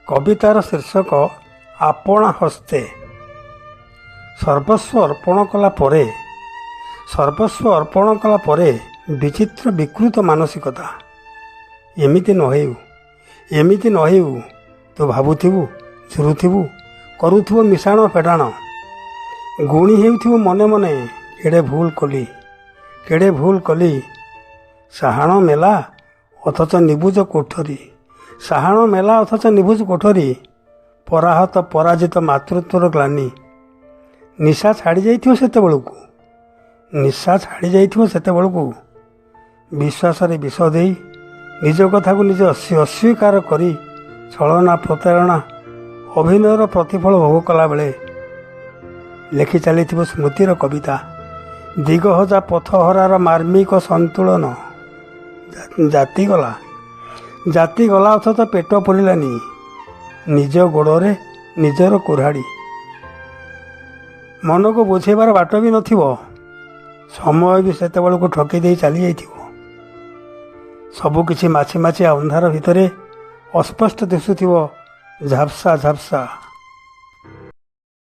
କବିତାର ଶୀର୍ଷକ ଆପଣା ହସ୍ତେ। ସର୍ବସ୍ୱ ଅର୍ପଣ କଲା ପରେ, ସର୍ବସ୍ୱ ଅର୍ପଣ କଲା ପରେ ବିଚିତ୍ର ବିକୃତ ମାନସିକତା। ଏମିତି ନ ହେଉ, ଏମିତି ନ ହେଉ, ତୁ ଭାବୁଥିବୁ, ଝୁରୁଥିବୁ, କରୁଥିବୁ ମିଶାଣ ଫେଡ଼ାଣ, ଗୁଣି ହେଉଥିବୁ ମନେ ମନେ, କେଡ଼େ ଭୁଲ କଲି, କେଡ଼େ ଭୁଲ କଲି। ସାହାଣ ମେଲା ଅଥଚ ନିବୁଜ କୋଠରୀ, ସାହାଣ ମେଲା ଅଥଚ ନିବୁଜ କୋଠରୀ, ପରାହତ ପରାଜିତ ମାତୃତ୍ୱର ଗ୍ଲାନି। ନିଶା ଛାଡ଼ି ଯାଇଥିବ ସେତେବେଳକୁ, ନିଶା ଛାଡ଼ି ଯାଇଥିବ ସେତେବେଳକୁ। ବିଶ୍ୱାସରେ ବିଷ ଦେଇ ନିଜ କଥାକୁ ନିଜେ ଅସ୍ୱୀକାର କରି ଛଳନା, ପ୍ରତାରଣା, ଅଭିନୟର ପ୍ରତିଫଳ ଭୋଗ କଲାବେଳେ ଲେଖି ଚାଲିଥିବ ସ୍ମୃତିର କବିତା। ଦିଗହଜା ପଥହରାର ମାର୍ମିକ ସନ୍ତୁଳନ। ଜାତି ଗଲା, ଜାତି ଗଲା ଅଥଚ ପେଟ ପୂରିଲାନି। ନିଜ ଗୋଡ଼ରେ ନିଜର କୁରାଢ଼ି। ମନକୁ ବୁଝେଇବାର ବାଟ ବି ନଥିବ। ସମୟ ବି ସେତେବେଳକୁ ଠକି ଦେଇ ଚାଲିଯାଇଥିବ। ସବୁକିଛି ମାଛି ମାଛି ଅନ୍ଧାର ଭିତରେ ଅସ୍ପଷ୍ଟ ଦିଶୁଥିବ, ଝାପ୍ସା ଝାପ୍ସା।